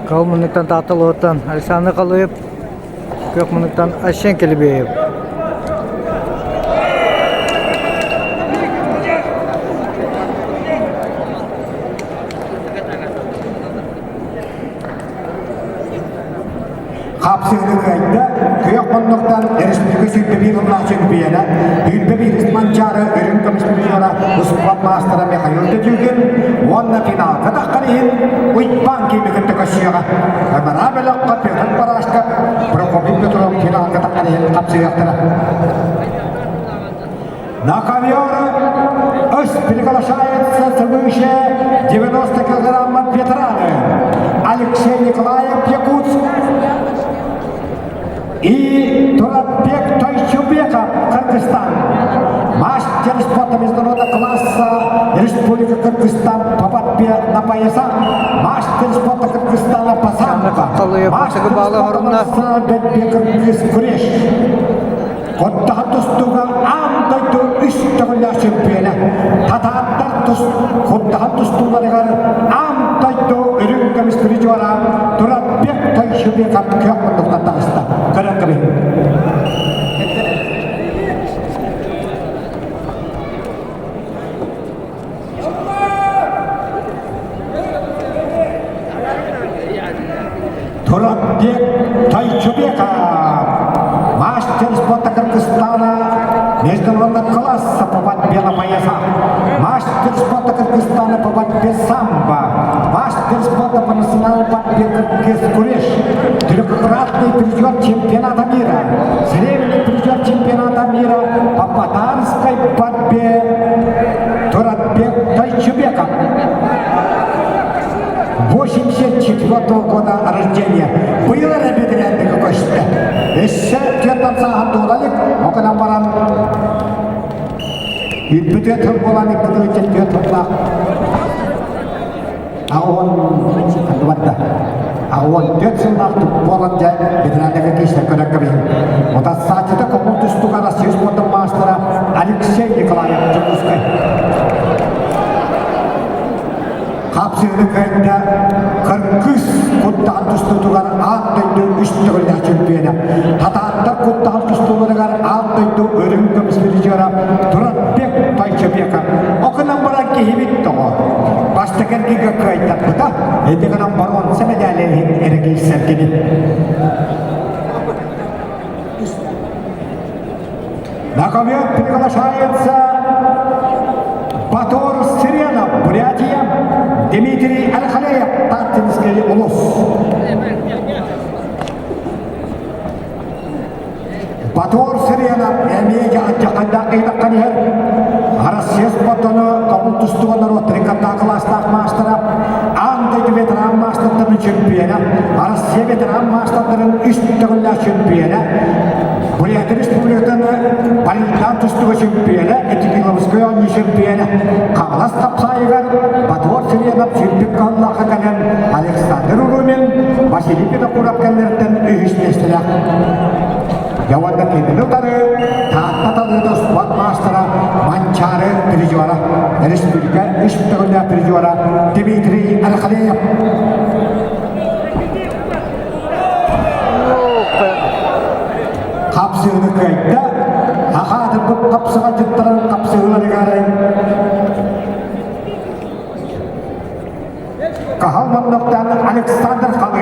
Кыһыл муннуктан Таатта улууһуттан Александр Халыев, күөх муннуктан Айсен Килибиев. Хапсыһыны кыайда, күөх муннуктан республика 101 сыллаах чемпиона, 101 Манчаары үрүҥ көмүс призера успуорт маастара Михаил Тетюкин уонна финалга таххар иһин Уйбаан Кими кытта көрсүөҕэ. Анараа бөлөххө Петр Парашков, Прокопий Петров финалга таххар иһин хапсыһыахтара. На ковер приглашается свыше 90 килограммов ветераны Алексей Николаев Якутск и Туратбек Тойчубеков Кыргызстан. Мастер спорта международного класса Республика Кыргызстан по борьбе на поясах, мастер спорта Кыргызстана по самбо, мастер спорта Кыргыз Куреш. Хоттоһо тустууга аан дойду үс төгүллээх чемпиона, татааттар тус Хоттоһо тустууларыгар аан дойду үрүҥ көмүс призера Турабек Тойшубеков күөх муннуктан таҕыста. Көрөн кэбиһиҥ. Турабек Тойчубеков, мастер спорта Кыргызстана международного класса по борьбе на поясах, мастер спорта Кыргызстана по борьбе самбо, мастер спорта по национальной борьбе кыргыз куреш, трехкратный призер чемпионата мира, серебряный призер чемпионата мира по татарской борьбе Туратбек Тойчубеков. 84 года рождения. Быйыл эрэ бэтэрээнники көстө. Өссө түөртэн сааһын туолалык, оконан баран үппүтүө тыл буолан иккитигиччэ түөрт тыллаах аҕыон барда. Аҕыон түөрт сыллаах буолан дьэ бэтэрээннэргэ киирсэн көрөн кэбиһин. Утассааччыта көҥүл тустууга Россия спордун маастара Алексей Николаев Дьокуускай. Хапсыһыны кыайда кыргыз куттаҕын тустуутугар аан дойду үс төгүллээх чемпиона, татааттар куттаҕын тустууларыгар аан дойду үрүҥ көмүс призера Туратбек Тойчобеков. Окунан баран киһибит тоҕо. Бастакы эргииргэ кыайтарбыта, ити гынан боруонса мэдээлэ иһин эргийсэргини. На ковер приглашается Батор Сиренов, Бурятия, Дмитрий Алхалеев, Таттинский улус. Батор Сиренов эмиэ дьахайдаах ыйдаххан иһэр Россия спортаны тобул тустуга норуот трикотаж класстаах маастара, аан дойду ветеран маастардарын чемпиона, Россия ветеран маастардарын үс төгүллээх чемпиона, Бурятия Республикатын Париждан тустууга чемпиона, Этикиловскай оонньуу чемпиона, Хаҥалас Тапсаайыгар Батор Сиренов сүүрбүт кыһаллаахха кэлэн Александр Урумин, Василий Винокуров кэллэриттэн үһүс миэстэлээх. Дьэ уонна кинини утары Таатта талыыта спорт маастара Манчаары призера, республика үс төгүллээх призера Дмитрий Архалеев. Хапсыыны кыайда, хахаатырбыт хапсыҕадьыттарын хапсыһыыларыгар Каһал муннуктан Александр Халыев.